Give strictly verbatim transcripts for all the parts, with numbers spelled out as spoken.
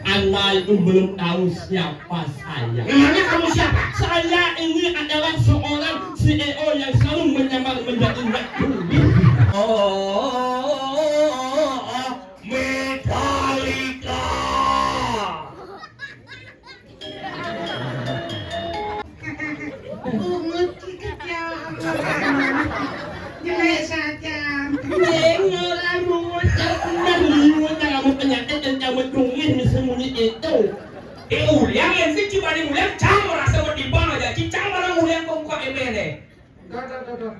Anda itu belum tahu siapa saya. Memangnya kamu siapa? Saya ini adalah seorang C E O yang selalu menyamar menjadi Mak Juli. Oh, Metallica. Bungut kita, ya Allah. Jelek saja. Neng, orang bungut, tak pernah liwat, kamu penyakit dan kamu tungin, mesti muni itu. Eh, uliang, yang sih cuma di uliang, cang merasa mau dibang aja, cicang barang uliang kok buka M N eh.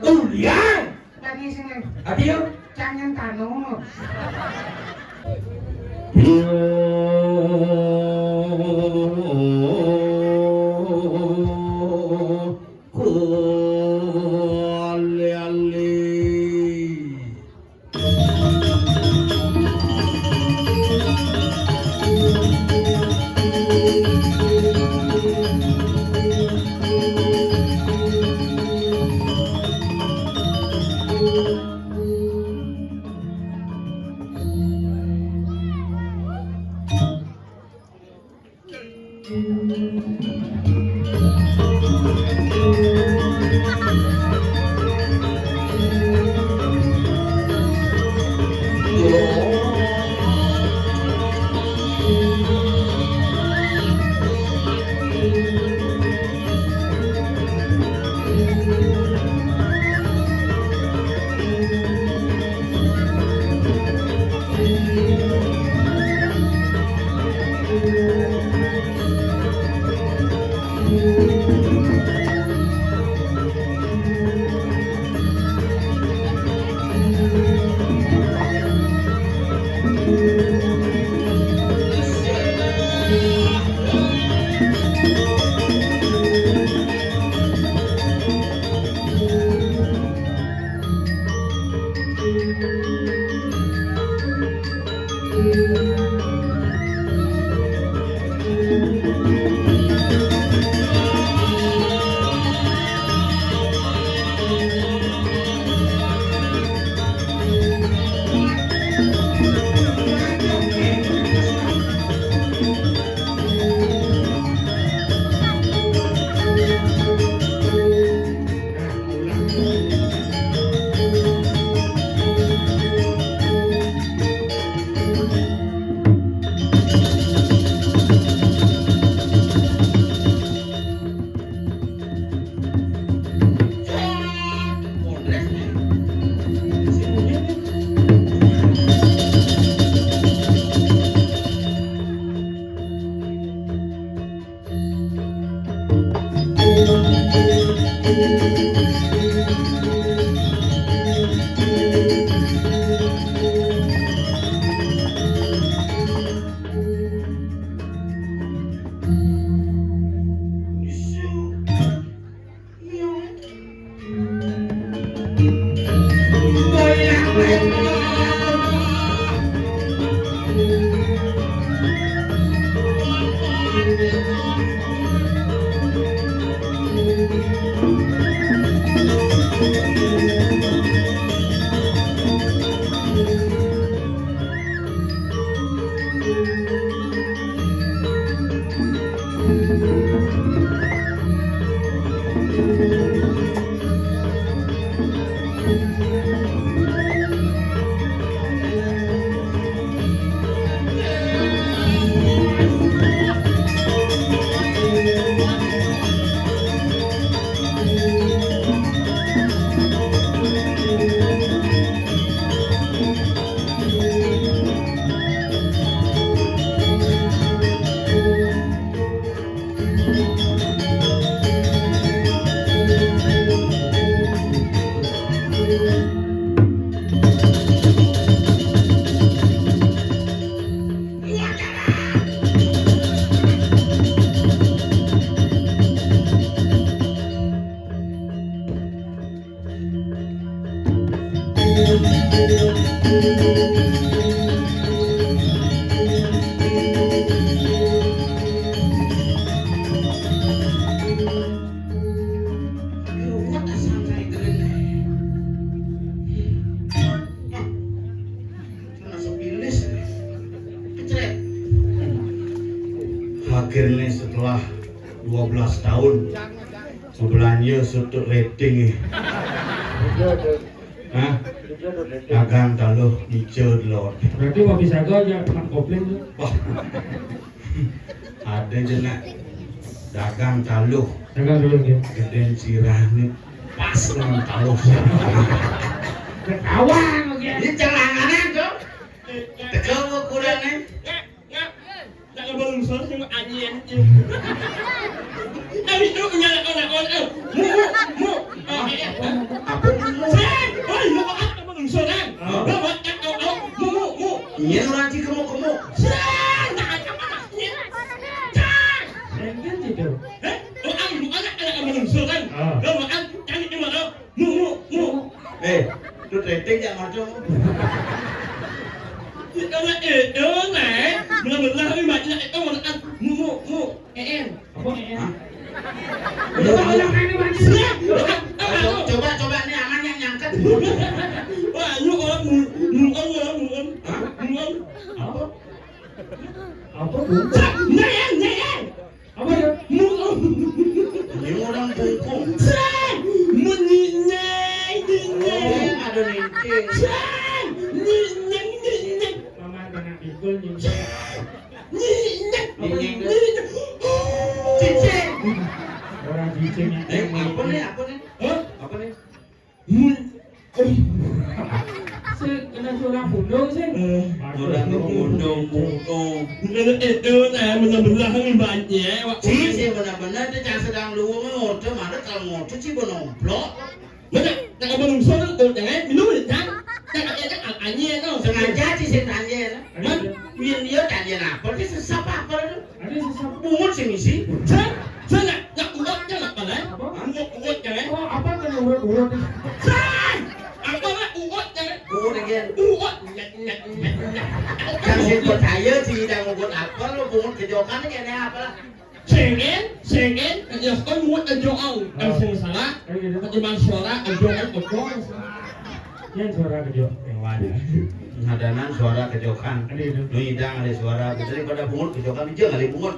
Uliang. Tadi sini. Adio. Jangan tanu. Akhirnya setelah dua belas tahun, belanja sutuk rating nih. Hah? Dagang taluh, mica delod. Berarti mau bisa aja pernah kopling tuh. Wah. Ada je nak dagang taluh. Dagang taluh, ya. Gedén sirah ni pas dengan taluh. Ketahuan, oke. Ini celanganan tuh. Teka ukurannya. Nak ngebalungsur sama anjing. Tapi itu punya lakon-lakon, eh. Mu, mu, mu. Eh, eh, eh. Apa mu? Sing, oi, mu kok ngebalungsur, kan? Hah? Bawa tak tahu, tahu. Mu, mu, mu. Iya, lu nanti kemu-kemu. Sing, tak ada apa. Sing. Sing kan situ. Eh? Oh, ah, mu anak, anak ngebalungsur, kan? Ah. Bawa tak cari di mana? Mu, mu, mu. Eh, tu tetek jak macam. Kita nak itu, nak. Belah-belah ni macam nak itu, nak. Mu, mu, mu. Eh, eh. Apa? Eh, eh. Hah? Coba, coba, coba ni aman yang nyangkat. Wah, lu orang mu, mu, orang, mu, orang. Hah? Mu, orang. Apa? Apa, Bu? Nah, ya, nah, ya. Apa dia? Mu. Ini orang bungkung. Sreng. Menyinyai, nyinyai. Oh, ada ninting. Sreng. Nyinyai, nyinyai. Mama kena pikul, nyinyai. Nyinyai. Apa, nyinyai? Nyinyai. Cicing. Orang cicing. Eh, apa nih? Apa nih? Hah? Apa nih? Mun. Sing kena suara pundung sih. Eh, orang pundung, pundung. Bener itu, nah, bener-bener nih banyak, Wak. Sih, sih, bener-bener, dia jangan sedang lu ngorder, mana kalau ngorder sih, benomplok. Mana? Tak apa, belum sore, tuh, jangan minum, ya, Cang. Tak ada, tak ada, anjir, tuh. Sengaja sih, saya tanya, ya. Hah? Biar dia tanya apa, dia sesapa apa, tuh? Ada sesapa. Bungut sih, misi. Cang, Cang, nak, nak uwet, Cang, apa, lah? Apa? Uwet, uwet, Cang, eh? Oh, apa kena uwet-uwet? Cang! Apa, lah, uwet, Cang, eh? Uwet again. Uwet, nyak, nyak, nyak, nyak. Cang, saya percaya, sih, udah nguwet apa, lu bungut kejokan, kayaknya apa, lah? Sengin, sengin, ya, kan uwet kejokan. Kan sing salah, kan cuma suara kejokan, kejokan. Yang suara kejok, yang mana? Ngadanan suara kejokan. Ada itu. Nu idang ada suara, daripada bungut kejokan, dia ngalih bungut.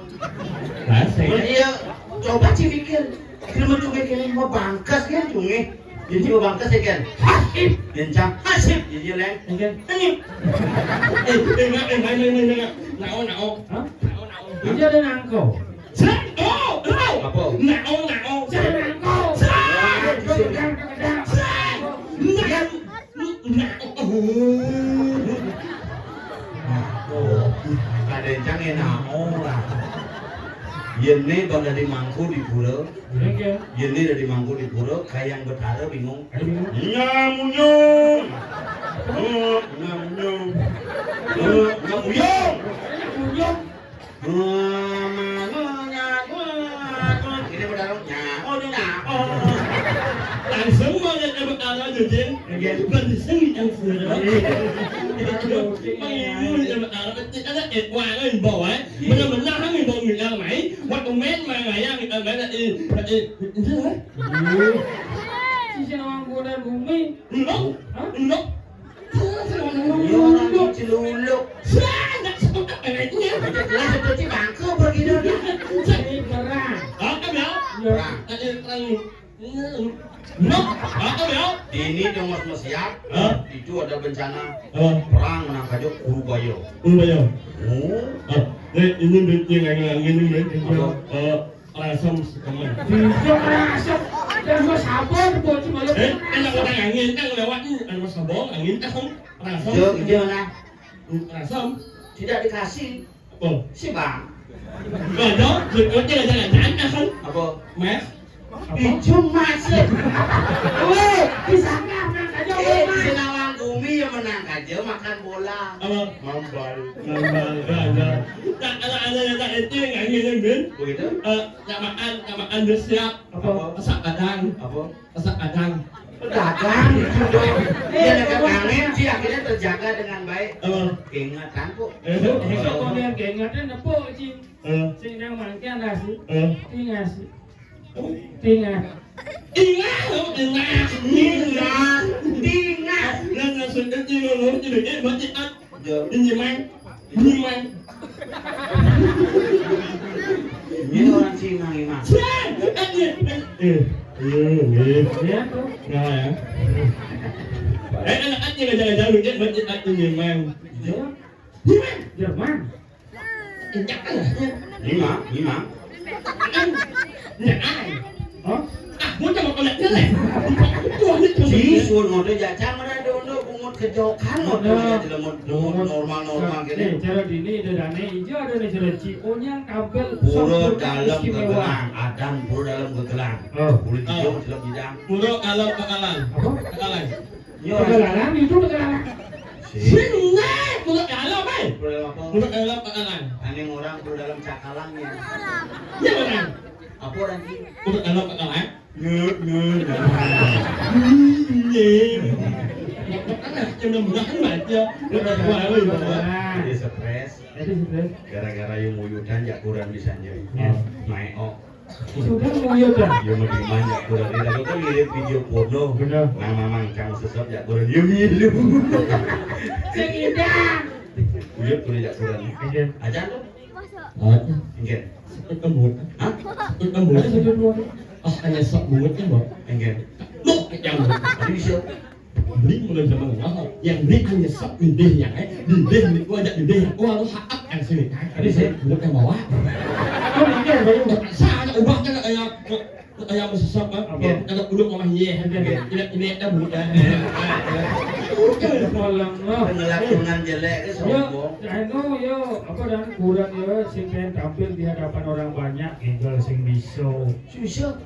Nah, saya. Mun iya, coba sih pikir. Dia mun cungé kéné mau bangkas kan cungé. Jadi mau bangkas ya kan. Hasip. Dia cang hasip. Jadi lain. Iya. Ini. Eh, eh, enggak, eh, enggak, enggak, enggak, enggak. Nao, nao. Hah? Nao, nao. Iya ada nangko. Sing, oh, oh. Apa? Nao, nao. Sing, nangko. Sing. Wah, itu sih. Gedang, gedang. Sing. Nao. Nah, oh, kadéncang ya, nah, oh, lah. Yén né bang dadi mangku di pura, yén né dadi mangku di pura, Kayang Betara bingung. Nyam, nyam. Oh, nyam, nyam. Oh, nyam, nyam. Ini benar, nyao, nyao. Langsung mau lihat yang pertama tuh, Jin. Iya. Berarti sing yang sudah. Iya. Pengen yang pertama, pasti ada, eh, wah, kan, bawa, eh. Iya. Benar-benar, kan, bawa minyak, main. Waktu main, main, main, kita main, eh, eh, itu, eh. Iya. Sisi orang kuda bumi. Enggak. Hah? Enggak. Iya, orang celuluk. Sah, nggak sekolah, eh, ini. Udah jelas itu sih bangku begitu dia. Ini perang. Apa, ya? Perang. Eh, eh, perang. Enggak. Apa, ya? Ini dong, Mas, Mas, siap. Hah? Itu ada bencana. Apa? Perang menang aja Kurubaya. Kurubaya. Oh. Ah, eh, ini duit yang angin-angin ini, duit. Apa? Eh, Rasem sekemen. Iya, rasem. Dan gua sabar, gua cuma lu. Eh, enak orang angin, kan lewat nih. Ada sabong, angin, kan rasem. Ijo, ijo, nah. Rasem. Tidak dikasih. Apa? Si Bang. Ada, berikutnya ada jalan-jalan, kan? Apa? Mas. Apa? Ijo, Mas. Weh, bisa nggak menang aja, eh, Mas? Di Senawang Bumi yang menang aja makan bola. Apa? Mambal. Mambal, ada. Tak, ada, ada, ada, itu yang angin, kan, Ben? Begitu? Eh, Nyamaan, nyamaan, udah siap. Apa? Masak kadang. Apa? Masak kadang. Dagang gitu dong. Dia dekat kangen sih, akhirnya terjaga dengan baik. Apa? Keingetan kok. Eh, eh, kok dia keingetan, nepuk, Cing. Eh. Sing nang mangkian lah, sih. Eh. Tinggal, sih. Tinggal. Tinggal, tinggal. Tinggal, tinggal. Nah, nah, sudah tinggal, mau jadi, eh, mati, ah. Iya. Ini, Mang. Ini, Mang. Imang, imang. Sian! Eh, eh, eh, eh, ya, tuh. Nah, ya. Eh, eh, eh, eh, eh, eh, eh, eh, eh, eh, eh, Jerman. Jerman. Imang, imang. Hah? Ah, bocah mau kena jelek. Tuh, ini tuh. Siswa ngono ya, jangan ada untuk bungut kejokan, ngono ya, jelek, bungut normal-normal gini. Nih, cara dini ada dane ijo, ada nih cara ciponya tampil. Pura sempurna, dalam istimewa. Kegelang, Adam, pura dalam kegelang. Oh. Pura hijau, jelek bidang. Pura dalam kegelang. Apa? Kegelang. Iya. Kegelang, itu kegelang. Sing. Sing, nah, pura dalam, eh. Pura dalam apa? Pura dalam kegelang. Aneh orang pura dalam cakalang ya. Iya, orang. Apa orang ki? Pura dalam kegelang. Nge, nge, nge. Nge. Yang enam belas kan baca. Udah tua lu, ya. Jadi stres. Jadi stres. Gara-gara yang muyudan ya kurang bisa nyoy. Ya. Main, oh. Sudah muyudan. Ya, mending main ya kurang. Ini aku kan lihat video porno. Benar. Nama mangkang sesat ya kurang. Ya, milu. Sing indah. Uyut kurang ya kurang. Iya. Aja tuh. Hah? Enggak. Sakit kembung. Hah? Sakit kembung. Ada sakit kembung. Ah, hanya sok bungut kan, Mbok? Enggak. Loh, yang tadi bisa. Beli mulai zaman ngahal. Yang beli hanya sok dinding yang, eh, dinding ini gua ajak dinding yang, oh, lu haak yang sini. Tadi saya bungut yang bawah. Oh, iya, baru. Saya ubahnya kayak, kayak mesesap, kan? Apa? Iya. Ada uluk sama iya. Iya. Ini, ini ada bungut, ya. Udah, tolong, loh. Pengelakuan jelek itu sombong. Yo, anu, yo, apa dan kurang, yo, sing pengen tampil di hadapan orang banyak, enggak sing bisa. Sing bisa.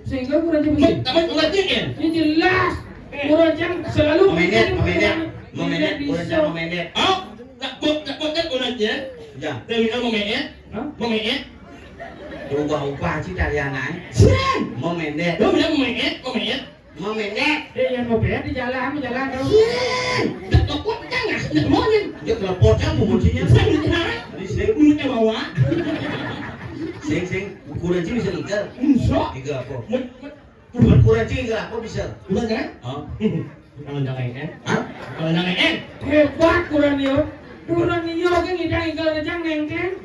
Sehingga kurang jelas. Tapi kurang jelas. Ya jelas. Kurang jam selalu memenet, memenet, memenet, kurang jam memenet. Oh, tak buat, tak buat kan kurang jam? Ya. Dari apa memenet? Hah? Memenet. Ubah-ubah sih dari anak. Sih. Memenet. Lo bilang memenet, memenet. Memenet. Eh, yang mau bayar di jalan, jalan dong. Sih. Tak buat kan nggak, nggak mau nih. Dia telepon kan mau kuncinya. Saya minta. Jadi sih. Minta bawa. Sing, sing. Ukuran sih bisa ngigal. Insya. Ngigal apa? Mut, mut. Ukuran sih ngigal apa bisa? Udah kan? Hah? Kalau jangan kan? Hah? Kalau jangan kan? Hebat kurang yo. Kurang yo kan ngidang ngigal ngejang nengkeng.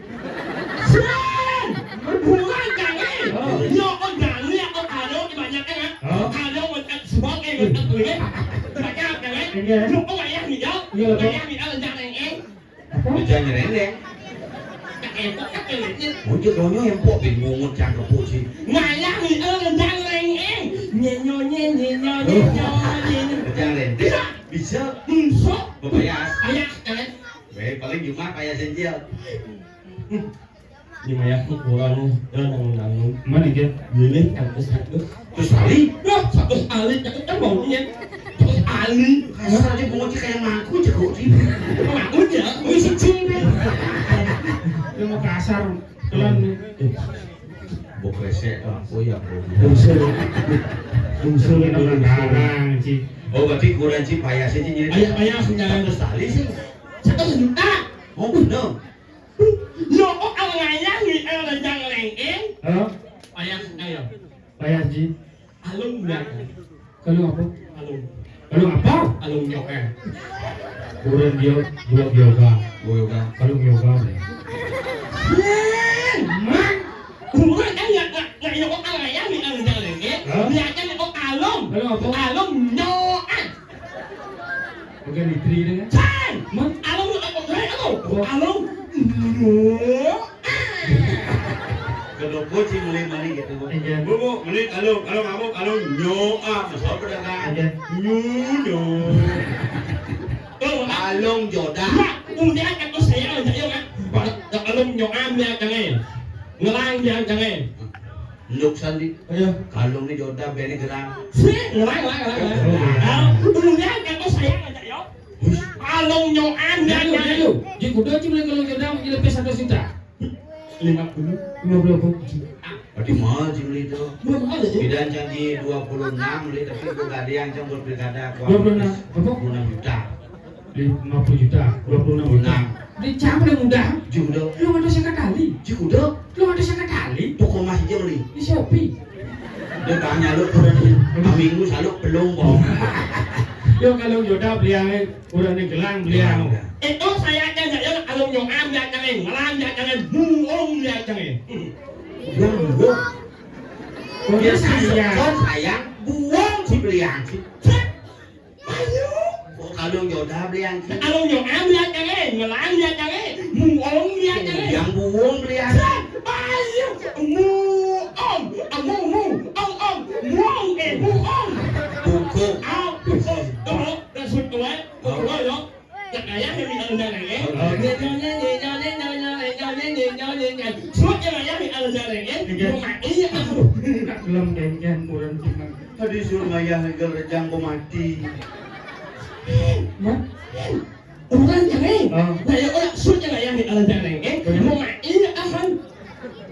Sing! Kurang jangan. Oh. Yo, oh, jangan ya, oh, kalau dibanyakin ya. Oh. Kalau mau tak sebab, eh, mau tak duit. Banyak jangan. Iya. Yo, oh, ayah ngigal. Iya, Pak. Ayah ngigal ngejang nengkeng. Apa? Ngejang nyerendeng. Empok tak kelitnya. Mungkin donya empok bin bungut cang kepuk sih. Ngayah ni, eh, ngejang nengkeng. Nyenyo, nye, nyenyo, nyenyo, nyenyo. Ngejang rendeng. Bisa. Bisa. Bisa. Bepayas. Ayah, kan? Baik, paling Jumat payas senjil. Ini mah ya, ukuran dan nanggung-nanggung. Mana dia? Ini kan satu. Terus kali? Wah, satu kali, cakep kan baunya. Terus kali. Kasar aja bungut kayak mangku, jago sih. Mangku ya, wih, cicing deh. Dia mau kasar, pelan nih. Eh, bok resek, Pak. Oh ya, bok. Unsur. Unsur itu sekarang, Ci. Oh, berarti kurang, Ci, payas aja jadi. Ayah, ayah, senyaran. Satu kali sih. Satu juta. Oh, bener. Yo, oh, al ngayah ni, al ngejang nengkeng. Hah? Payas, ayo. Payas, Ji. Alung, ya. Kalau apa? Alung. Kalau apa? Alung nyokan. Kurang dia, dua yoga. Dua yoga. Kalau yoga, ya. Sing, man. Kurang kan ya, nggak, nggak, yo, oh, al ngayah ni, al ngejang nengkeng. Hah? Dia kan, oh, alung. Kalau apa? Alung nyokan. Bukan istri dia kan? Cai! Man, alung lu apa gue aku? Apa? Alung. Nyo. Kedok kucing mulai mani gitu, Bu. Iya. Bu, Bu, mani alung, alung apa? Alung nyo. Ah, besar pada kan? Iya. Nyo, nyo. Oh, alung jodoh. Nah, udah aku saya aja ya, Mak. Pak. Alung nyo ambil jangan. Ngelang jangan. Luk sandi. Ayo. Kalung ni jodoh bene gerang. Sih, ngelang, ngelang, ngelang, ngelang. Ngelang. Ah, udah kan kau sayang aja, yo. Hush. Kalung nyoan, ya, ya. Ayo. Di kuda cuma kalau jodoh, di lebih satu juta. Lima puluh. Lima puluh apa? Berarti mahal sih beli itu. Belum ada, ya? Bidan janji dua puluh enam beli, tapi itu gak ada yang campur pilkada. Dua puluh enam, apa? Dua puluh enam juta. Lima puluh juta, dua puluh enam juta. Dua puluh enam. Di siapa yang mudah? Judo. Lu ada sekali. Judo. Lu ada sekali. Toko emas aja beli. Di Shopee. Dia tanya lu kurang ini. Minggu selalu belum, Bang. Yo, kalau jodoh beli yang kurang ini gelang beli yang. Gelang, ya. Eh, oh, saya aja, ya, kalau nyong ambil jangan, ngelam jangan, buong jangan. Hmm. Yang Buang. Buang dia sayang. Buang sayang, buang si beliang. Set. Ayo. Oh, kalung jodoh beliang. Kalung jodoh beliang, eh. Ngelang beliang, eh. Muong beliang, eh. Yang buong beliang. Set. Ayo. Muong. Ah, mu, mu. Ong, ong. Muong, eh. Muong. Buku. Ah, buku. Tuh, maksud gue. Buku, yo. Cak ngayah mi alun dareng, eh. Oh, iya. Suat cak ngayah mi alun dareng, eh. Iya. Rumah iya aku. Tak gelem kengken kurang cuma. Tadi suruh ngayah legal rejang ku mati. Mat. Orang cak, eh. Oh. Nah, ya orang suat cak ngayah mi alun dareng, eh. Oh, iya. Rumah iya ahan.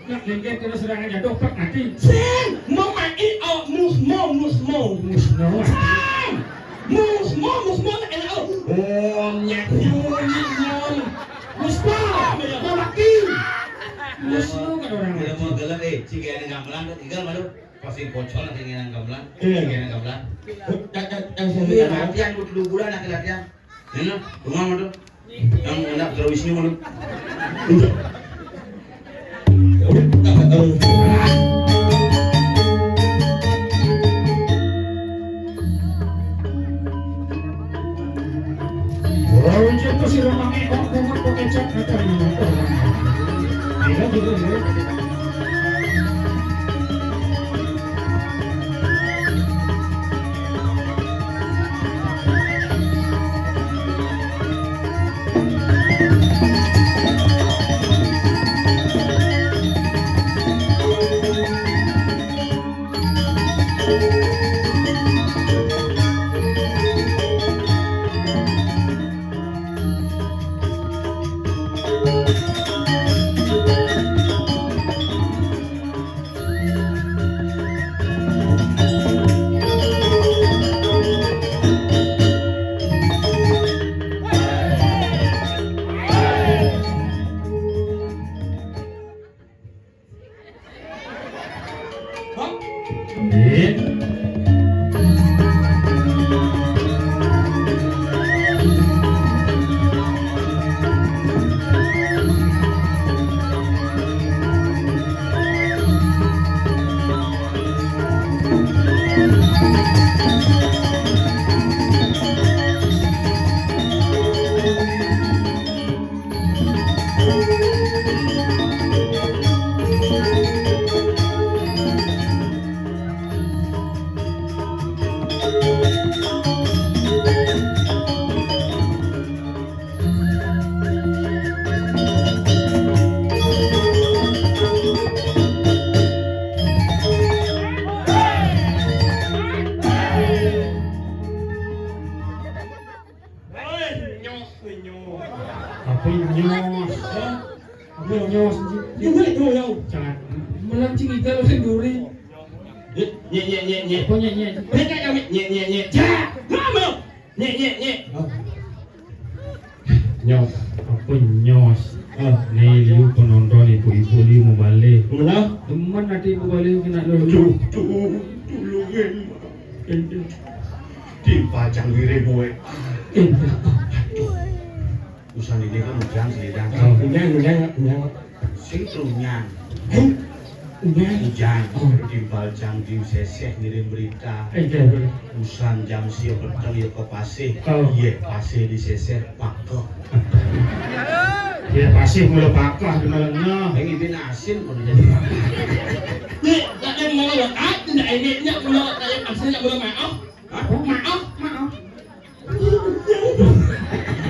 Nak lengket terus serangan jatuh, pak mati. Sen, mau mati, oh, musmo, musmo. Musmo. Sen, musmo, musmo, nak enak, oh. Om, nyak, nyum, nyum. Musmo, mau mati. Musmo kan orang mati. Kalau mau gelap, eh, si kaya gamelan, tinggal malu. Pasti pocol nanti ngenang gamelan. Iya. Ngenang gamelan. Yang, yang, yang saya latihan, butuh dua bulan, aku latihan. Ini, rumah mana tu? Yang nak terus ni mana? Orang macam tu si Ramang ni, kau kau kau kecap kata ni. Tidak juga ya. Hah? Amin. Woi, nyos, nyos. Apa nyos? Hah? Apa nyos, Cik? Nyos, nyos, nyos. Jangan. Malah Cik Ijal sing duri. Nyek, nyek, nyek, nyek, nyek. Apa nyek, nyek? Nyek, nyek, nyek, nyek, nyek. Ja! Ngomong! Nyek, nyek, nyek. Oh. Nyos, apa nyos? Oh. Nih, liu penonton ibu-ibu liu mau balik. Kenapa? Temen nanti mau balik kena dulu. Duh, duh, tulungin. Timpal cangkire kowe. Aduh. Usan ini kan ujan sih, Dan. Oh, ujan, ujan, ujan. Sing trunyan. Eh? Ujan. Ujan. Oh. Timpal cang di seseh ngirim berita. Eh, iya, iya. Usan jam sia peteng ya ke pasih. Oh. Iya, pasih di seseh pakeh. Iya, pasih mula pakeh di malamnya. Yang ibin asin pun jadi. Nih, tak ada mau lekat, tidak ini, tidak mau lekat, asin, tidak mau maaf. Hah? Maaf, maaf.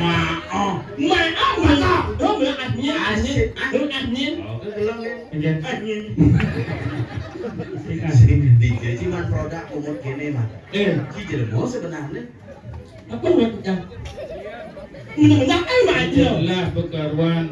Maaf. Maaf, maaf. Lo belum admin, admin. Asik. Belum admin. Oh, belum ya. Iya. Admin. Sing digaji man produk umur gini, man. Eh. Ki jelema sebenarnya. Apa buat kita? Benar-benar kan, Mak, aja. Jelas, bekaruan.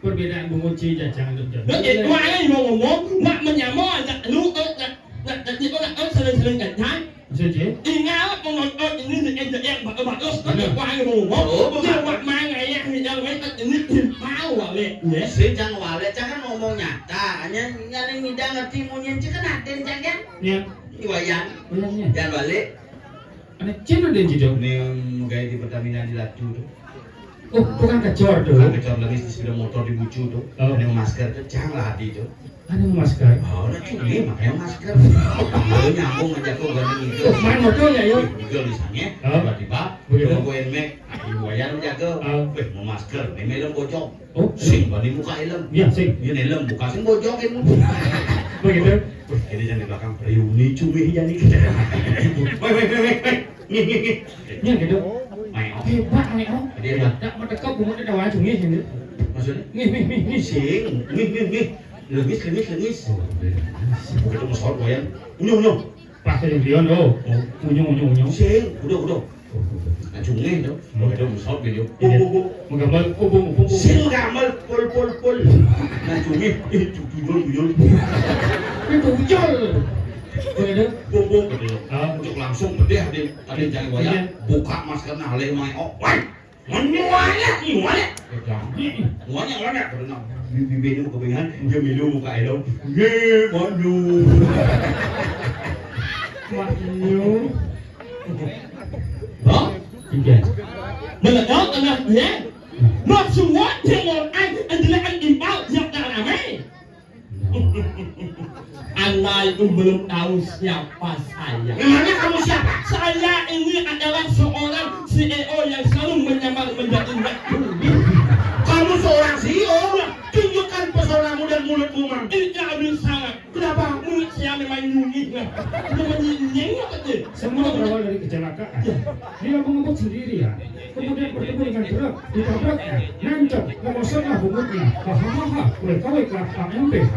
Perbedaan bungut ci jajang tu. Lo, eh, wak ai mau ngomong, wak menyamo ajak lu, eh, nak, nak, nak, nak, nak, eh, sering-sering kan, kan? Maksud ci? Ingat penonton ini di N J R bagus-bagus, kan? Benar. Wak ai mau ngomong. Oh, dia benar. Wak mai ngayah ni, yang lain, kan, ini timpal walik, ya. Si jang walik, jangan ngomong nyata. Hanya, hanya ngidang ngerti munyin, ci kan aden, jang, ya? Ya. Iwayan. Benar, ya. Jangan balik. Ada cina aden, ci, dong. Ni, gaya di Pertamina di Latu tu. Oh, tukang kejor tuh. Tukang kejor lengis di sepeda motor di Bucu tuh. Oh. Ada masker tuh, jangan lah di itu. Ada masker. Oh, udah cumi makanya masker. Oh, nyambung aja kok gandeng itu. Oh, main motor ya, yo? Juga misalnya, oh, tiba-tiba, begitu, coba gue Nmax, ayo gue yang jaga. Oh. Weh, mau masker, ini helm bocor. Oh, sing, bani buka helm. Iya, sing. Ini helm buka, sing bocor helm. Begitu. Weh, ini yang di belakang, reuni cumi jadi. Weh, weh, weh, weh, weh. Nih, nih, nih, nih. Nya gitu. Mai, oh. Hebat, Mai, oh. Dia hebat. Tak mau tekap, bunga dia tawa cumi gitu. Maksudnya? Nih, nih, nih, nih. Sing, nih, nih, nih. Lengis, lengis, lengis. Oh, iya. Bukan itu masalah goyang. Unyong, unyong. Pas yang Dion, oh. Oh. Unyong, unyong, unyong. Sing, udah, udah. Oh, udah. Nah, cumi tuh. Hmm. Bukan itu masalah gitu. Iya. Bung, bung, bung. Menggambar, oh, bung, bung, bung. Sing gambar, pol, pol, pol. Nah, cumi, eh, tu-, tuyul, tuyul. Itu tuyul. Udah, udah. Bung, bung, gitu. Ah. Untuk langsung bedeh, ada, ada yang cari wayang. Iya. Buka maskernya, alih, Mai, oh. Woi! Menyuanya, nyuanya. Nyuanya, nyuanya. Karena bi-, bibirnya kepengen, dia milu muka elok. Ye, manu. Mak Nyu. Hah? Iya. Meledak tengah dia. Maksudnya, dia mau an-, anjelekan impal, yang tak ramai. Anda itu belum tahu siapa saya. Memangnya kamu siapa? Saya ini adalah seorang C E O yang selalu menyamar menjadi nggak peduli. Kamu seorang C E O? Iya. Tunjukkan pesonamu dan mulutmu, Mang. Tidak bisa. Kenapa? Mulut saya memang nyungit, nah. Udah menyinying apa tuh? Semua berawal dari kecelakaan. Iya. Dia mengebut sendirian. Kemudian bertemu dengan truk, ditabraknya, nancep, merosotlah bungkuknya. Hahaha, W K W K A M P H.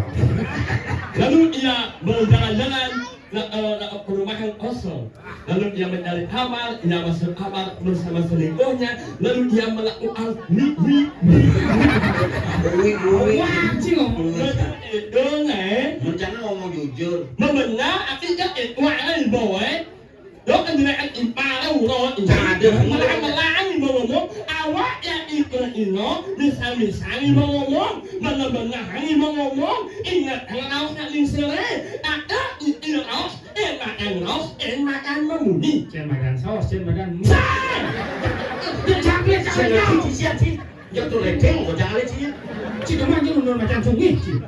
Lalu ia berjalan-jalan ke, eh, ke perumahan kosong. Lalu ia mencari kamar, ia masuk kamar bersama selingkuhnya. Lalu ia melakukan mi, mi, mi. Wih, wih. Wah, anjing ngomong. Betul itu, Neng. Rencana ngomong jujur. Membenar, artinya itu, Neng, boy. Lo kan tidak iparau lo. Ada. Melarang-melarang ibu ngomong, awak yang ikut ino, misal-misal ibu ngomong, benar-benar ibu ngomong, ingat yang raos nak lingsere, ada itu raos, eh makan raos, eh makan memuni. Cen makan saus, cen makan mie. Cen! Dia capek, capek, siap, siap, siap. Ya tuh ledeng, kok jangan ledeng. Cik, kemana dia menurut macan sungai, cik?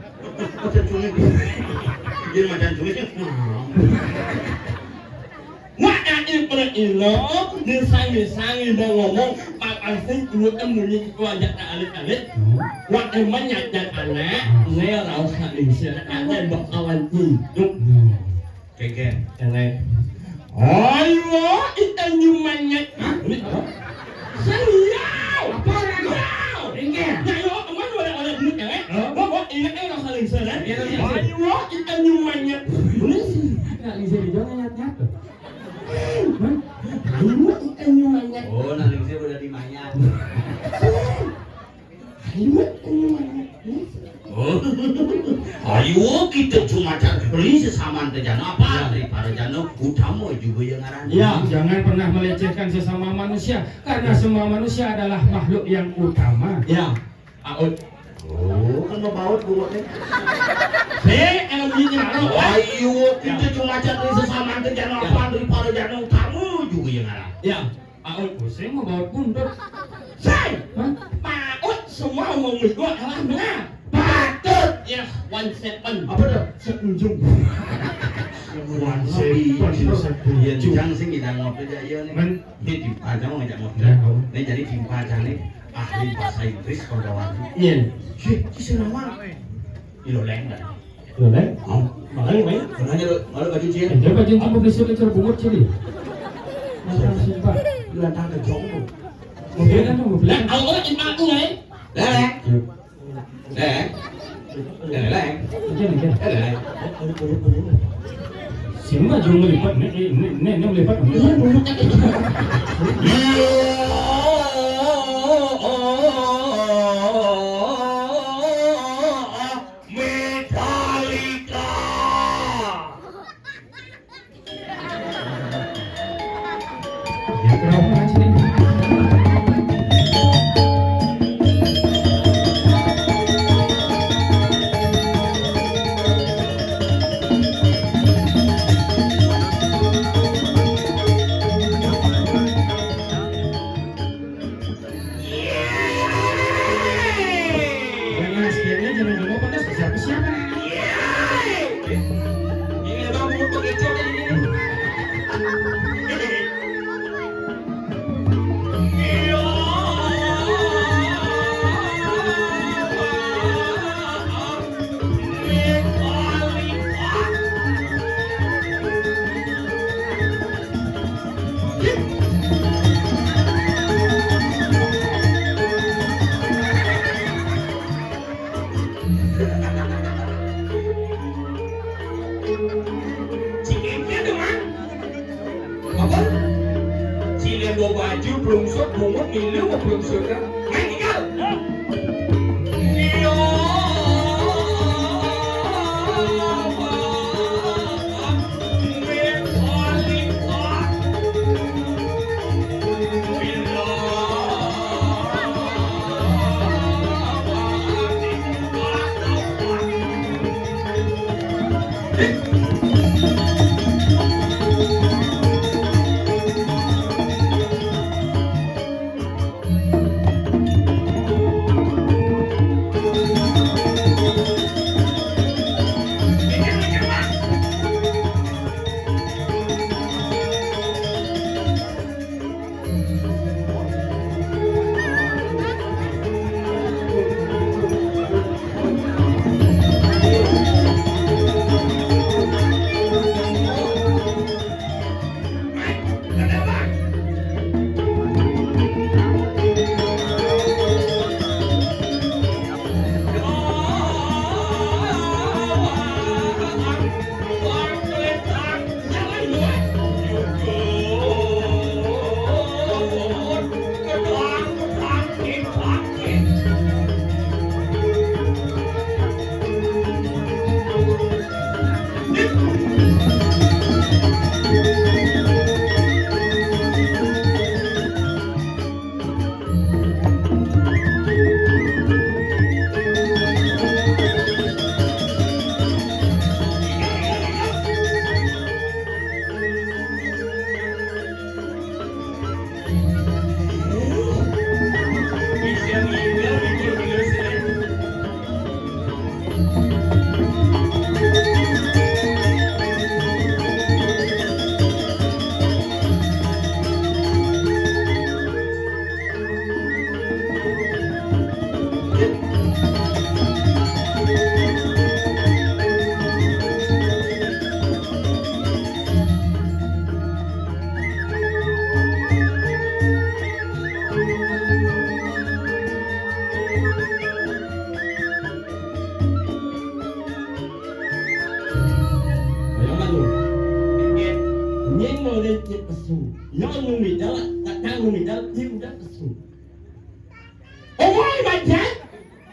Macan sungai. Dia macan sungai, cik. Wah, ati perkilo, disang-disang ibu ngomong, papasin ibu tembunyi itu aja tak alit-alit. Wah, emang nyajak anak, saya rasa lingsir, ada bakalan hidup. Keken. Yang lain. Ayo, ikan nyumanya. Hah? Ini apa? Seriau. Apa lagi? Seriau. Keken. Nah, yo, kemana oleh-oleh duit ya, eh? Hah? Bawa ingat, eh, rasa lingsir, eh? Iya, iya, iya. Ayo, ikan nyumanya. Ini sih, nggak bisa dijual, nyat-nyat tuh. Hah? Ayo, ikan nyumanya. Oh, nah, lingsir udah dimayat. Ayo, ikan nyumanya. Oh. Ayo, kita cuma cari beli sesama tejana apa? Ya. Daripada jana utama juga yang ngaran. Ya, jangan pernah melecehkan sesama manusia, karena semua manusia adalah makhluk yang utama. Ya. Aut. Oh, kan mau baut gua nih. Saya yang bikin apa? Ayo, kita cuma cari sesama tejana apa? Daripada jana utama juga yang ngaran. Ya. Paut. Oh, saya mau bawa buntut. Say! Hah? Paut semua ngomong itu adalah benar. Patut. Ya, one seven. Apa tuh? Seujung. One seven, seujung. Iya, jang sing ngidang ngopi aja, iya, nih. Men. Ini timpal, jangan ngajak ngopi. Ya, tahu. Ini jadi timpal, jangan nih. Ahli bahasa Inggris, kawan-kawan. Iya. Sih, si Sinawa. Iloleng, dah. Lho, Leng. Mau? Makanya, Leng. Makanya lu, malu baju dia. Eh, dia baju kamu beli sudah terbungut sini. Masa sumpah. Lu datang ke Jonggo. Mobil kan, mobil. Lah, kalau orang cinta aku, Leng. Leng. Leng. Leng. Leng. Iya, iya. Leng. Sini mah Jonggo lipat, nih, nih, nih, nih, nih lipat. Iya, bungut kan. Iya. Metallica. Ya, kenapa sih? Ju blungsut bungut milu blungsut. Main tinggal. Ayo maju. Nyeng mau lecet pesu. Yang numi dalam, tak tahu numi dalam, dia udah pesu. Oh, woi, bajai.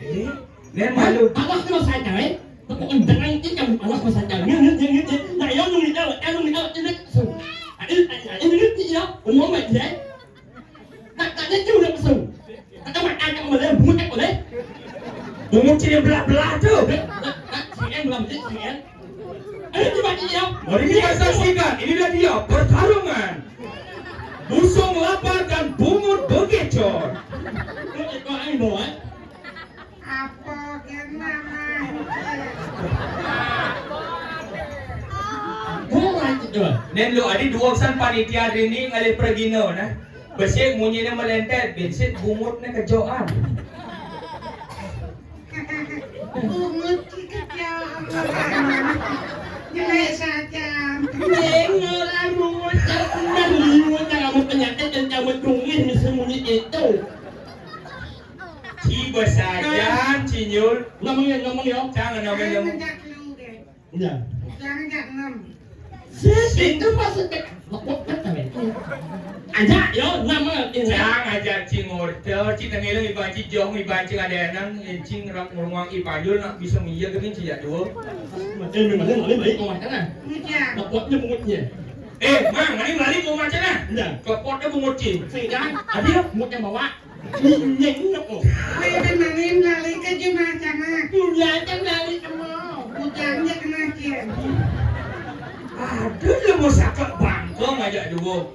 Eh, nem malu. Awas kena saja, eh. Kau jangan ikam, awas kena saja. Nge, nge, nge, nge, nge. Nah, yang numi dalam, yang numi dalam, ini pesu. Ini, ini, ini, ini, ya. Umum bajai. Tak, tak, dia udah pesu. Kata mak, kata mak, boleh, bungut tak boleh. Bungut sini belah-belah tu. Eh, tak, tak, sini belah, sini. Ayo, coba dia. Mari kita saksikan, inilah dia pertarungan Busung Lapar dan Bungut Begecor. Apa kena mah? Nen lu adi dua urusan panitia hari ini ngalih pergina, nah. Besik munyine melentet, besik bungutne kejoan. Bungut ki kejoan. Jelek saja. Ning orang bungut tak pernah liwat kamu penyakit dan kamu tungin sembunyi itu. Ci besajan, Cinyul. Ngomong ya, ngomong ya. Jangan ngomong ya. Ngejak lu, deh. Iya. Jangan jak enam. Sing itu maksudnya. Aja yo nama ini. Jang aja cing order, cing tengeleng iban cing jong, iban cing ada enang, cing rak ngurungang ipanjul nak bisa iya gini cing ya dua. Eh, memangnya lari balik ke rumah sana. Iya. Lepotnya bungutnya. Eh, mang, ini lari ke rumah sana. Iya. Lepotnya bungut cing. Sing jangan. Ada bungutnya bawa. Minyak enak, oh. Weh, ben manin lali ke jumah camat. Bujang kan lali ke mall. Bujang je kena kian. Aduh, lu mau sakit bangkong aja dulu.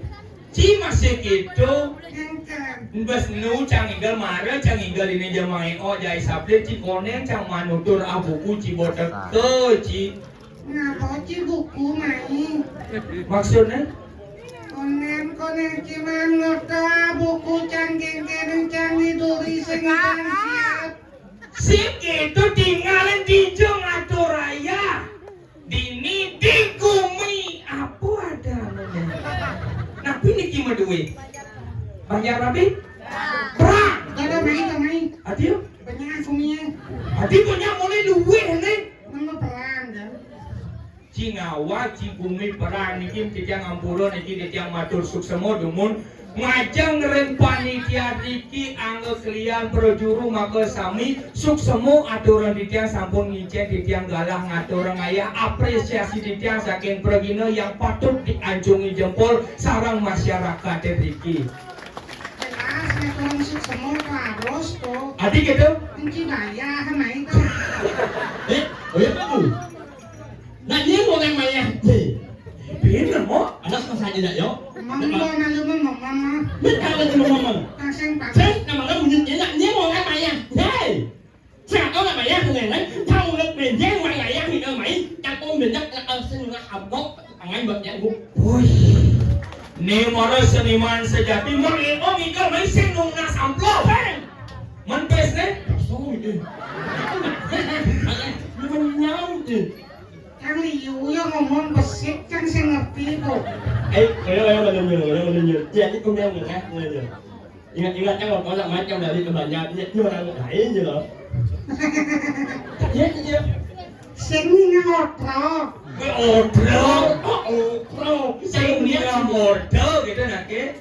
Ci masih gitu. Engkan. Bas nu cang igal mara, cang igal ini jamae, oh, jai sabde, ci koneng, cang manutur, ah, buku, ci botek, ke, ci. Ngapa ci buku mai? Maksudnya? Konen, konen, ciman ngota buku cangking kene cang diduri sing siap. Sing itu tinggalin di jong atur raya. Dini di gumi apa ada namanya? Napi niki madue? Banyak rabi? Perang. Kada main, kada main. Adio? Banyak aku punya. Adi punya mulai luweh nih. Nama perang kan? Ci ngawa, ci gumi perang niki titiang ampura niki titiang matur suksema dumun Majeng ring panitia niki angga kelian prajuru maka sami suksema aturang titiang sampun ngicen titiang galah ngaturang ayah apresiasi titiang saking pragina yang patut diancungi jempol sareng masyarakat niki. Jelas ngaturang suksema harus to. Adi gitu? Enci bayah naik to. Eh, oh ya kamu? Nak dia orang mayah. Bener mo? Anak masa aja nak yo. Mama malu mama mama. Minta lagi mama mama. Pasang pasang. Saya nama kamu nyut nak dia orang mayah. Hei. Siapa nak mayah dengan lain? Tahu nak benjeng mayah kita main. Tak pun benak nak asal nak abok. Tangan buat jago. Wih. Ni mara seniman sejati. Mang Eko mikir main sing nung nak samplok. Hei. Mempes ne. Sorry. Menyau. Kang Liu ya ngomong besik kan sing ngerti to. Eh, ayo, ayo, ayo, ayo, ayo, ayo. Jadi kemudian ngeh, ngeh. Ingat-ingat kan kalau nak macam dari kebanyakan dia orang lain je loh. Ya, ya. Sing ni ngotro. Ngotro. Oh, ngotro. Sing ni ngotro gitu nak ke.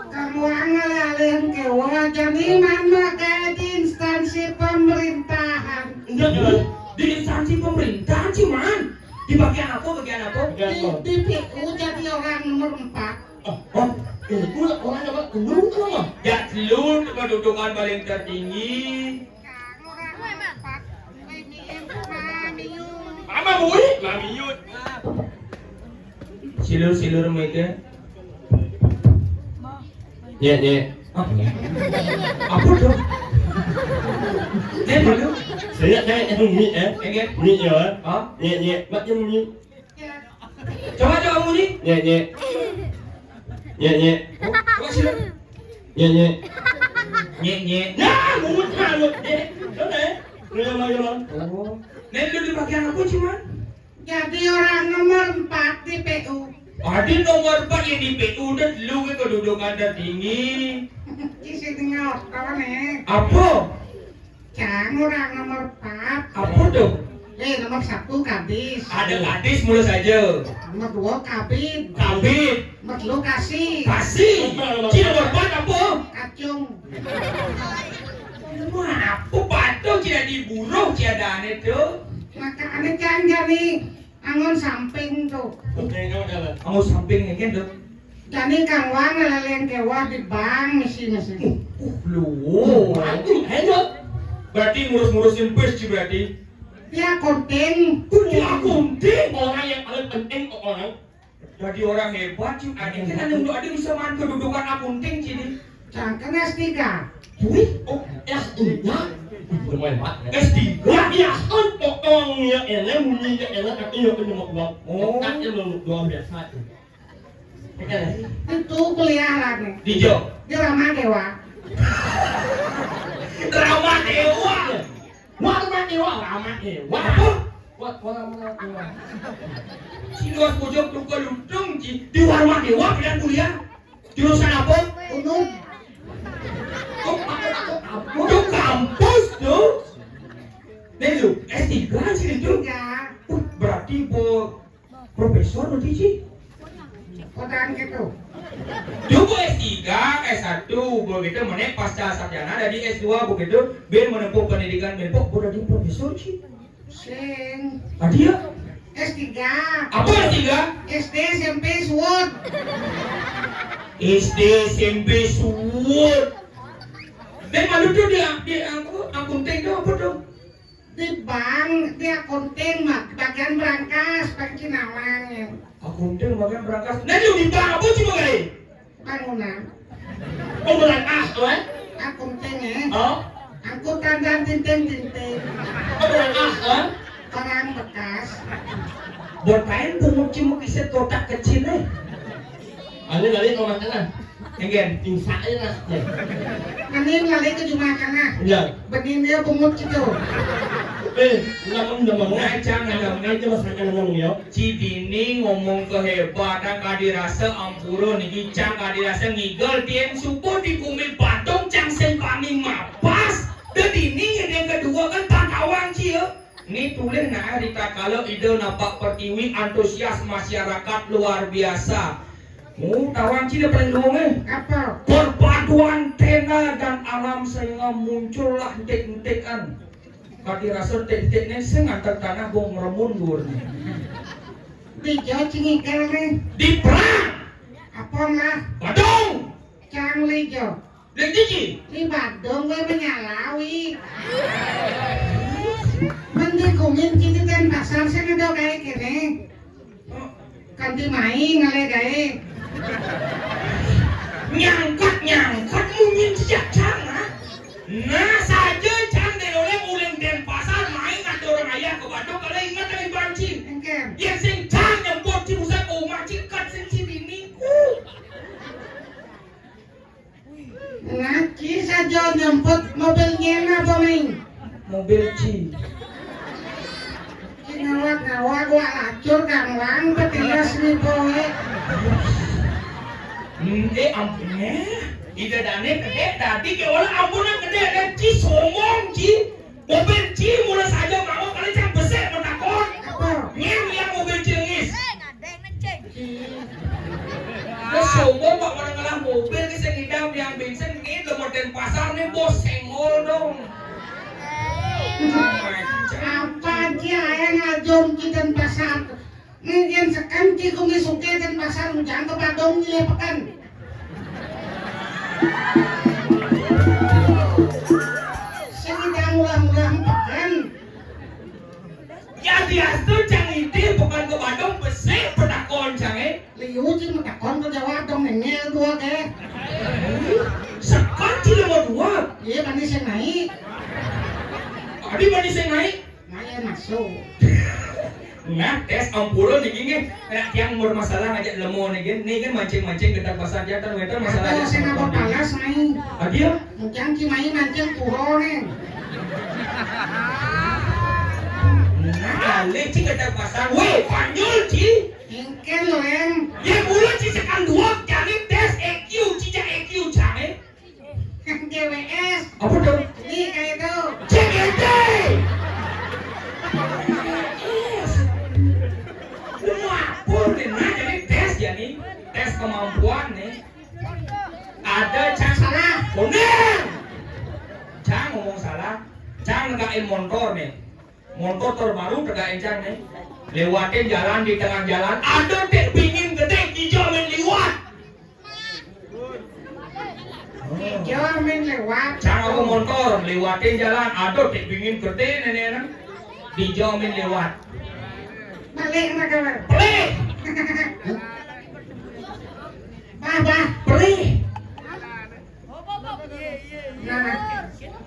Kamu angel alih kewa jani man pakai di instansi pemerintahan. Iya, iya. Di instansi pemerintahan sih man. Di bagian apa? Bagian apa? Di, di P U jadi orang nomor empat. Oh, oh, itu orang apa? Lu apa? Ya, lu kedudukan paling tertinggi. Mama bui, mami yut. Silur-silur mereka. Nye, nye. Ah. Apa tuh? Nye dulu. Saya saya yang mi eh. Enggak. Mi ya. Ah? Nye, nye. Mak yang mi. Coba coba bunyi. Nye, nye. Nye, nye. Coba silur. Nye, nye. Nye, nye. Ya, bungut malut. Nye. Coba ya. Lu yang mau, yang mau. Oh. Nen lu di bagian apa cuman? Jadi orang nomor empat di P U. Adi nomor empat yang di P U dan lu ke kedudukan tertinggi. Di sini ngapa nih? Apa? Cang orang nomor empat. Apa tuh? Eh, nomor satu kadis. Ada kadis mulus aja. Nomor dua kabid. Kabid. Nomor telu kasih. Kasih. Ci nomor empat apa? Kacung. Nomor apa patuh ci ada buruh ci ada aneh tuh? Maka aneh cang jani angon samping tuh. Angon samping ya kan tuh. Jani kang wang leleng kewah di bank misi misi. Uh, lu. Aduh, ayo. Berarti ngurus-ngurusin bus ci berarti. Dia konting. Dia konting. Orang yang paling penting kok orang. Jadi orang hebat ci. Ada kan ada ada bisa main kedudukan akunting ci ini. Cang kan S tiga. Wih, oh, S tiga. Lumayan banget. S tiga. Ya, ya, kan potong ya, elah, munyi ya, elah, tapi ya, kan cuma uang. Oh. Kan ya, lu luar biasa. Itu kuliah lah nih. Di Jo. Di Rama Dewa. Rama Dewa. Warma Dewa, Warma Dewa. Apa? Wa-, Warma Dewa. Ci luas bojong tukar lutung ci. Di Warma Dewa pilihan kuliah. Jurusan apa? Unum. Oh, apa, apa, apa? Itu kampus tuh. Nih lu, S tiga sih itu. Ya. Uh, berarti bo Profesor berarti ci. Kotaan gitu. Dulu S tiga, S satu, begitu meneh pasca sarjana dari S dua begitu, ben menempuh pendidikan ben pok udah di profesor ci. Sing. Tadi ya? S tiga. Apa S tiga? S D, S M P, suud. S D, S M P, suud. Dan malu tuh di, di aku, akunting tuh apa tuh? Di bank, di akunting mah bagian berangkas, Pak Cinawang ya. Akunting bagian berangkas. Nah, lu di bank apa sih, Bang? Bangunan. Oh, berangkas, weh? Akunting ya. Oh? Angkutan dan tinting-tinting. Oh, berangkas, weh? Barang bekas. Buat lain tuh mungkin mungkin kotak kecil, eh. Anu lali ke rumah tengah. Enggen. Pingsan aja lah. Anin lali ke rumah tengah. Iya. Benin dia bungut gitu. Eh, udah mau udah mau. Nah, jangan dong. Aja mas akan ngomong ya. Ci Dini ngomong kehebatan kadi rasa ampura niki cang kadi rasa ngigel tien subuh di bumi Badung cang sing paning mapas. Dan ini yang kedua kan Pak Awang ci ya. Ni tulih naé ritatkala Ida napak pertiwi, antusias masyarakat luar biasa. Oh, tawang Ci da paling luung, eh. Apa? Perpaduan tenda dan alam sehingga muncullah entik-entikan. Kati rasa entik-entik né sing ngantek tanah gong remun duur né. Dija Ci ngikel né. Di perang. Apa lah? Badung. Cang lijo. Lek Ci. Di Badung gue menyalawi. Mending kumin Ci di Denpasar sing ada kayak gini. Kanti mai ngalih gaé. Nyangkut-nyangkut munyin sejak cang, ah. Nah, saja cang deh oleh uling Denpasar mai ngatur ayah ke Badung kalau ingat dari banci. Engken. Yang sing cang nyemput Ci busa ke rumah Ci kat sing Ci bini. Uh. Nah, Ci saja nyemput mobil nyén apa, Ming? Mobil Ci. Ci ngawak-ngawak, wak lacur, kang wang, petilas ni poé. Hmm, eh, ampun, eh. Ida dane gedé, dadi ke wala ampunan gedé, eh, Ci sombong, Ci. Mobil Ci mula saja mawon kali cang besik matakon. Apa? Nyén yang mobil Ci lengis. Wis sombong kok ora ngelah mobil ki sing ngidam yang bensin ki lemoten pasar nih bos senggol dong. Apa aja ae ngajum Ci Denpasar. Ning yen seken Ci kumis suke Denpasar ujang ke Padung nyilih peken. Sing ngidam ulah-ulah peken. Ya biasa cang ngidih bukan ke Badung besik petakon cang eh. Liu Ci metakon ke Jawa dong nengel dua ke. Sekat Ci nomor dua. Iya bani sing naik. Abi bani sing naik. Maya masuk. Nah, tes ampura niki nggih. Nek tiang umur masalah ngajak lemo niki, niki mancing-mancing gedang pasar jantan wénten masalah. Ada sing apa palas mai. Adi ya? Mungkin Ci mai mancing pura nih. Nah, alih Ci gedang pasar. Wéh, panjul Ci. Engken lho, Eng. Ya kula Ci sekan dua jane tes E Q, Ci jak E Q jane. G W S. Apa dong? Ini kayak itu. C G T. Yes. Wah, pun nih, nah, jadi tes ya nih. Tes kemampuan nih. Ada cang salah. Bener. Cang ngomong salah. Cang negakin montor nih. Montor terbaru tegak encang nih. Lewatin jalan di tengah jalan. Ada dek bingin gede hijau main liwat. Hijau main lewat. Cang aku montor lewatin jalan. Ada dek bingin gede nenek. Hijau main lewat. Balik nak kawan. Pelih. Bah bah. Pelih. Nah,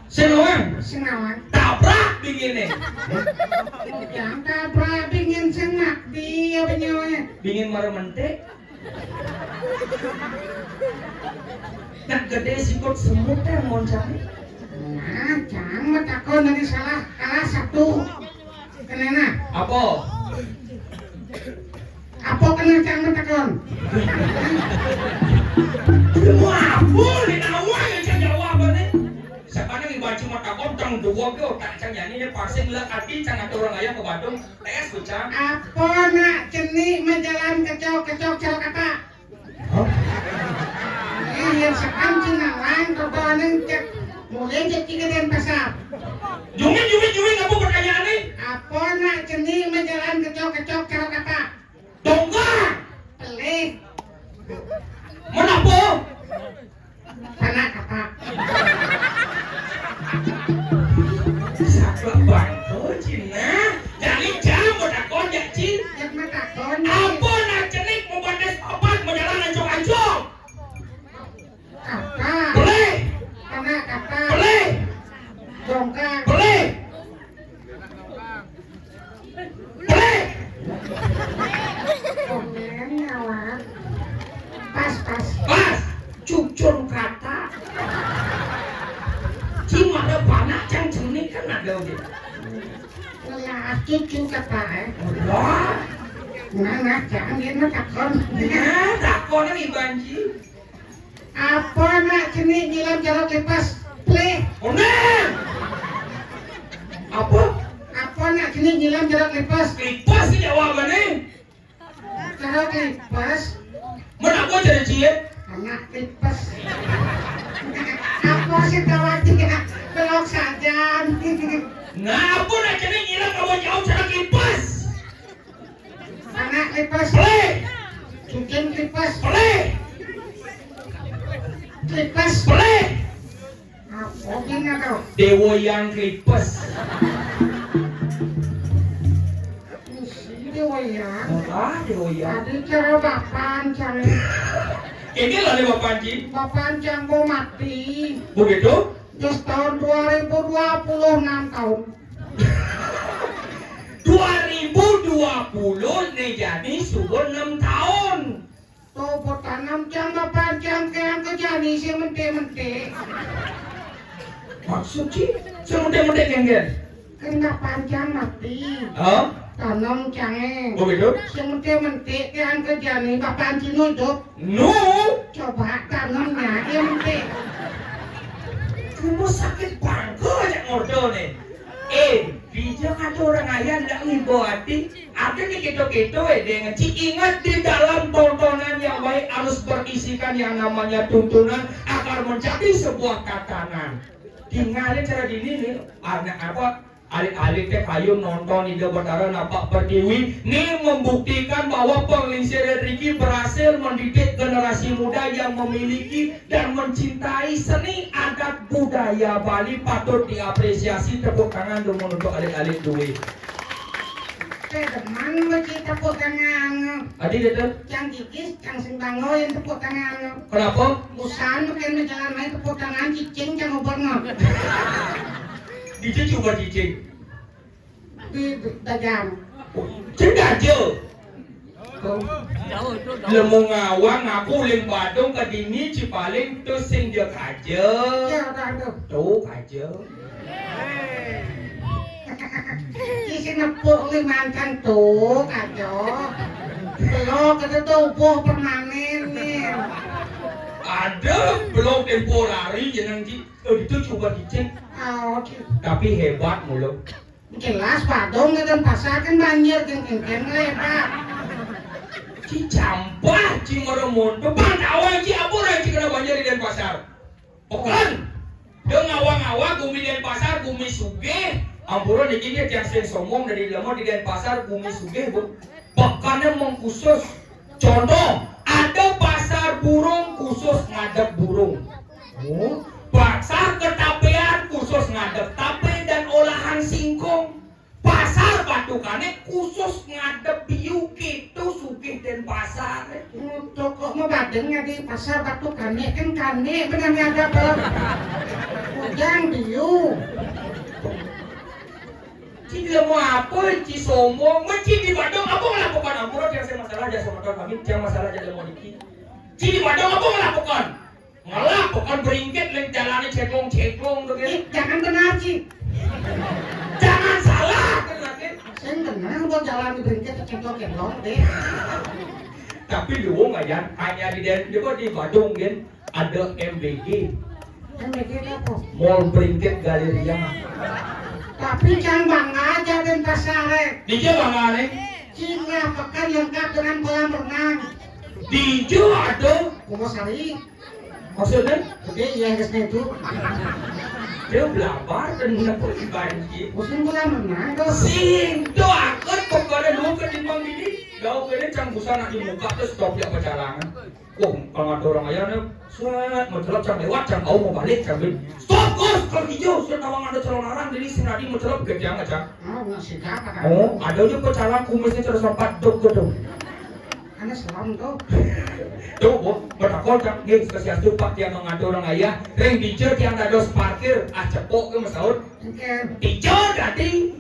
sing nawang. Sing nawang. Tabrak bingine. Yang tabrak bingin sing mati ya penyawa. Bingin mara mentik. Nak gede sikut semut yang moncang. Nah, cang matakon tadi salah kalah satu. Kenena. Apa? Apa kena cang matakon? Wah, boleh nawang yang cang jawab nih. Sekarang ibu Aji matakon tang dua ke otak cang yani ini pasing lah kaki cang atau orang ayam ke Badung tes tuh cang. Apa nak cenik majalan kecok-kecok celok apa? Hah? Iya, sekarang cina lain kau ning cek mulai cek tiga dan pasar. Jumin, jumin, jumin, apa pertanyaan nih? Apa nak cenik majalan kecok-kecok celok apa? Dongkrak. Pelih. Menapa? Panak apa? Saklek bangko Cina. Jani jam matakon ya Cin. Yang matakon. Apa nak cenik membatas papat menjalan ancung-ancung? Apa? Pelih. Panak apa? Pelih. Dongkrak. Pelih. Pelih. Komen awak. Pas, pas. Pas. Cucur kata. Cing ada panak cang cenik kan ada gitu. Ngelah cucu kata eh. Wah. Nah, nah, jangan dia mah takon. Nah, takon nih banci. Apa nak cenik nyilam carok lipas? Pleh. Onen. Apa? Apa nak cenik nyilam carok lipas? Lipas sih jawabannya. Carok lipas. Menapa cara cié? Anak tipes. Apa sih tahu aja? Belok saja. Ngapa nak cening ilang kawan jauh cara tipes? Anak tipes. Pelih. Cincin tipes. Pelih. Tipes. Pelih. Apa bina tuh? Dewa yang tipes. Isi Dewa yang. Ah, Dewa yang. Tadi cara bapan cang. Ini lah Dewa Panji. Bapan cang mau mati. Begitu? Terus tahun dua ribu dua puluh enam tahun. Dua ribu dua puluh nih jadi subuh enam tahun. Tuh, buat tanam cang bapan cang ke yang kejani si mentik-mentik. Maksud ci, si mentik-mentik genggen. Kan bapan cang mati. Oh? Tanam cangé. Oh gitu? Si mentik-mentik ke yang kejani bapan cing hidup. Nu? Coba tanamnya, ya mentik. Kamu sakit bangku aja ngordol nih. Eh, bijak ada orang ayah ndak ngimbau hati. Ada nih gitu-gitu, eh, dengan ci ingat di dalam tontonan yang baik harus berisikan yang namanya tuntunan agar menjadi sebuah tatanan. Tinggalin cara gini nih, anak apa, alit-alit teh kayu nonton Ida Betara napak pertiwi. Nih membuktikan bahwa penglingsir Riki berhasil mendidik generasi muda yang memiliki dan mencintai seni adat budaya Bali patut diapresiasi. Tepuk tangan dulu untuk alit-alit duit. Saya demen baca tepuk tangan. Adi dia tuh. Cang gigis, cang sing bangoin tepuk tangan. Kenapa? Busan makin berjalan main tepuk tangan, cicing cang ubernga. Di cucu buat cicing. Di dagang. Cing aja. Lemu ngawang aku ling Badung ke dini Cipaling tuh sing dia kaja. Ya, udah tuh. Tuh kaja. Isi nepuk ling mancan tuh kaja. Belok itu tuh ubuh permanen nih. Ada belok temporari jeneng ji. Oh, itu coba dicek. Oh, oke. Tapi hebat mulu. Jelas Badung ke Denpasar kan banjir kan kan lebar. Ci campah ci meremun. Depan awal ci apa orang ci kena banjir di Denpasar? Bukan. Dia ngawa-ngawa bumi Denpasar, bumi sugih. Ampura niki dia tiang sing sombong dari lama di Denpasar, bumi sugih, Bu. Bukannya mengkhusus. Contoh, ada pasar burung khusus ngadep burung. Oh, pasar ketapean khusus ngadep tape dan olahan singkong. Pasar Batukane khusus ngadep biu, gitu sugih Denpasar. Toko mau badeng di pasar Batukane kan kane benar ngadep. Ujang biu. Ci dia mau apa? Ci sombong. Mesti di Badung apa ngelakukan ampura? Jangan saya masalah aja sama kami. Jangan masalah aja mau dikit. Ci di Badung apa ngelakukan? Ngelak, bukan beringkit, leng jalannya ceklong-ceklong tuh, kan? Ih, jangan benar, Ci. Jangan salah, kan, lagi. Sing benar, gua jalan di beringkit, ceklong-ceklong, deh. Tapi lu nggak, Jan, hanya di, di, di, di Badung, kan? Ada M B G. M B G itu apa? Mall Beringkit Galleria. Tapi jangan bangga aja, Denpasar, eh. Di dia bangga, nih. Cina pekan lengkap dengan kolam renang. Di dia ada. Kumasari. Maksudnya? Gede ya, guys, itu. Dia belabar dan menepuk banjir. Musim bulan mana tuh? Sing, tuh, aku pokoknya dulu ketimbang ini. Gak oke, ini cang busana di muka tuh stop ya pacarangan. Wah, kalau ada orang ayah nih, set, mencelap cang lewat, cang tahu mau balik, cang bin. Stop, Gus, kalau hijau, sudah nawang ada calon orang, jadi si Nadi mencelap gede amat, cang. Oh, nggak sih, apa kan? Oh, ada aja pacaran kumisnya terus sempat dok gitu. Ane selam tuh. Tuh, Bu, bertakon kan, nggih, Swastiastu, Pak, tiang mengatur orang ayah, ring dija tiang dados parkir, ah, cepok ke mesaut. Oke. Dija dadi.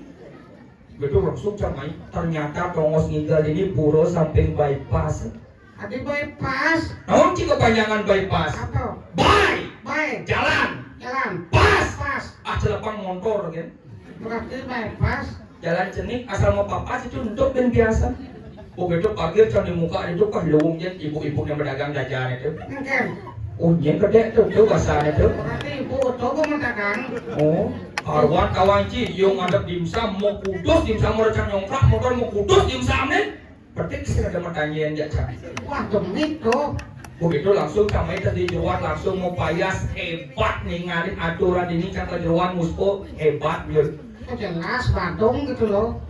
Betul, langsung camai. Ternyata tongos ngigal ini pura samping bypass. Adi bypass. Naon ci kepanjangan bypass? Apa? By. By. Jalan. Jalan. Pass. Pass. Ah, celepang motor, kan? Berarti bypass. Jalan cenik, asal mau papas itu untuk dan biasa. Oh, gitu, parkir cang di muka itu kan lowong, jen, ibu-ibu yang berdagang jajan itu. Oke. Oh, jen gede tuh, tuh bahasanya tuh. Berarti ibu tuh mau dagang. Oh, karuan kawan ci, yang ada dimsum, mau kudus dimsum, mau cang nyongkrak, motor mau kudus dimsum nih. Petik sing ada pertanyaan ya, Cang. Wah, demit tuh. Begitu langsung Cang Mai di jeroan langsung mau payas hebat ningalin aturan ini, Cang, ke jeroan muspo hebat, Yun. Jelas Badung gitu loh.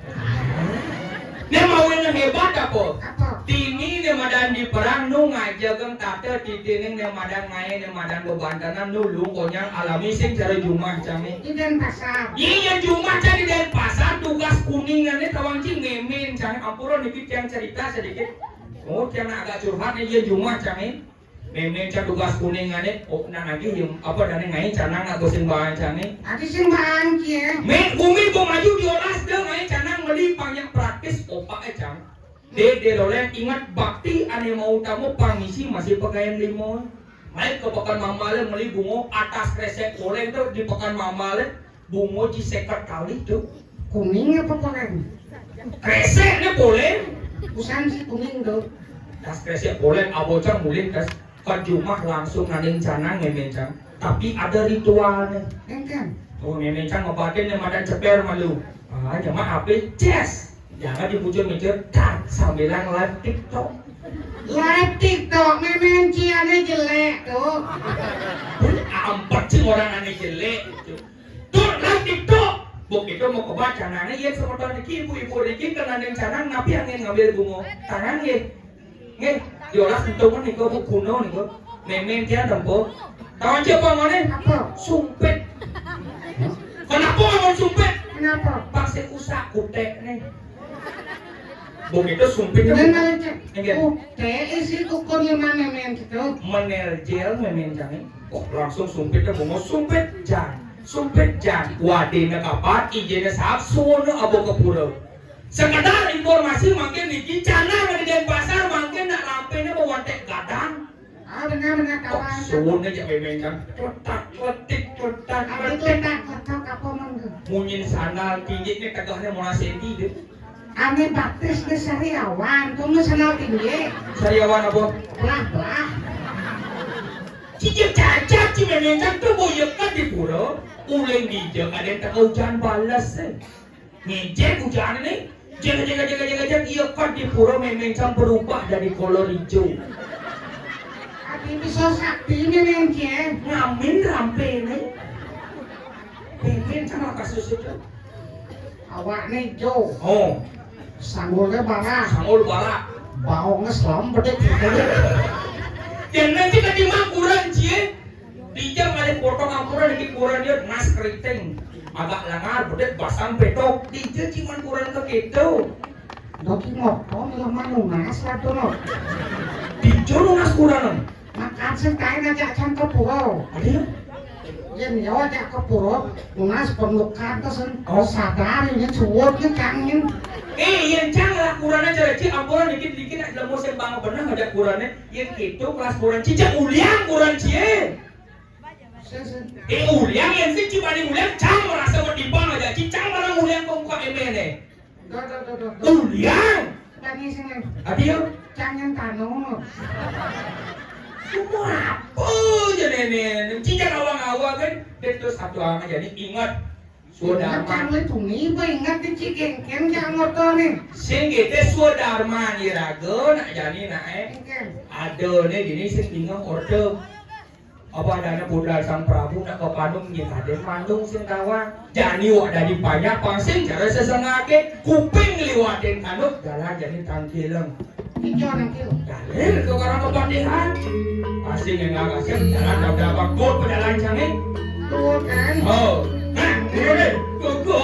Né mawinan hebat apa? Apa? Tini né madan di perang nu ngajegang tata titining né madan ngaé né madan bebantenan nu lu konyang alami sing cara jumah, Cang. Di Denpasar. Iya, jumah, Cang, di Denpasar tugas Kuningan né tawang cing mémén, Cang. Ampura niki tiang cerita sedikit. Oh, tiang agak curhat né, iya jumah, Cang. Mémén, Cang, tugas Kuningan né, oh, nah lagi yang apa dané ngaé canang nak sing baan, Cang. Adi sing baan, Cang. Mé bumi bo maju diolas deh ngaé canang meli panjang praktis opak, eh, Cang. Dé, dé Rolen ingat bakti ané mau tamu pamisi masih pagayan limo. Mai ke Pekan Mamalé meli bungo atas kresek Rolen tuh di Pekan Mamalé bungo ci seket kali tuh. Kuning apa poleng? Kresek né poleng. Busan si kuning tuh. Tas kresek poleng, abocang mulin tas ke jumah langsung nanding canang mémén, Cang. Tapi ada ritualnya. Engken. Oh, mémén, Cang, ngebatin né madan ceper malu. Ah, cuma apa? Ces. Jangan dibujuk-bujuk, tar sambilan live TikTok. Live TikTok, mémén ciané jelek tuh. Ampet sih orang ané jelek. Tuh, live TikTok. Buk itu mau kebaca, nah, ini yang semeton niki, ibu-ibu niki, kenanding canang, napi angin ngambil bungo. Tangan nggih. Nggih, diolas entungan niku, Bu, kuno niku. Mémén tiang tempo. Tahu aja apa mana? Apa? Sumpit. Kenapa ngomong sumpit? Kenapa? Pas sing usak kutek nih. Begitu sumpit. Nggih, nggih, Cang. Nggih. Kutek isi kukur lima mémén gitu. Menel jel mémén, Cang. Oh, langsung sumpit, ngomong sumpit, Cang. Sumpit, Cang. Wadéna kapat, ijéna saab, suwuna abo ke pura. Sekedar informasi mangkin niki, canang di Denpasar mangkin nak lampéné bawa tek gadang. Ah, benar, benar, kawan. Suwun aja mémén, Cang. Kletak kletik, kletak kletik. Kletak kletak apa mangga? Munyin sandal tinggi né tegahné monas senti deh. Ané baptis di Sariawan, tuh nu sandal tinggi. Sariawan apa? Belah, belah. Cijil cacat, ci mémén, Cang, tuh boyekan di pura. Uling dija kadén teka ujan bales, eh. Ngejek ujan né, jeng, jeng, jeng, jeng, jeng, iya kan di pura mémén, Cang, berubah dari kolor hijau. Ati bisa sakti mémén, Cang. Ngamin rampéné. Mémén, Cang, lah kasus itu. Awakné hijau. Oh. Sanggulnya barak. Sanggul barak. Baongnya selam bedik. Yén nanti ketimbang kurang, Cang. Dija malih potong ampura niki kurenan dia nas keriting. Agak lengar, bedik, basang, pedok. Dija cuman kurenan ke kéto. Dadi ngopo lemah nunas lah to, no. Dija nunas kurenan. Makan sing kain aja can ke pura. Ada ya? Yén ya aja ke pura, nunas pemlukan to sen. Oh. Sadar ini suwut ni kangin. Eh, yén Cang lah kurenan cara ci ampura dikit-dikit nak lemu sing bang bener aja kurenan. Yén kéto kelas kurenan ci, Cang, uliang kurenan ci. Eh, uliang yén sing ci bani uliang, Cang merasa bedimbang aja, ci, Cang barang uliang kok buka M N eh. Uliang. Tadi sini. Adi ya? Cang yang tanu. Cuma apa aja nenek, ci, Cang, awang-awang kan, dia terus satu orang aja nih, ingat. Swadarman. Cang le tuni, ba ingat di ci kéngkén cang motor nih. Sing kéto Swadarman iraga, nak jani nak, eh. Kéngkén. Ada nih, dini sing bingung order. Apa adané budal Sang Prabu nak kapanung nggih kadén mandung sing tawang. Jani wak dadi panjak pang sing cara sesengake kuping liwatin tanduk jalan jani tangkileng. Ijo nangkil. Dalil ke orang kepandihan. Pasti ngengak asik jalan tabrak bakut pejalan cangé. Tuh kan. Oh. Nah, ini deh. Gogol.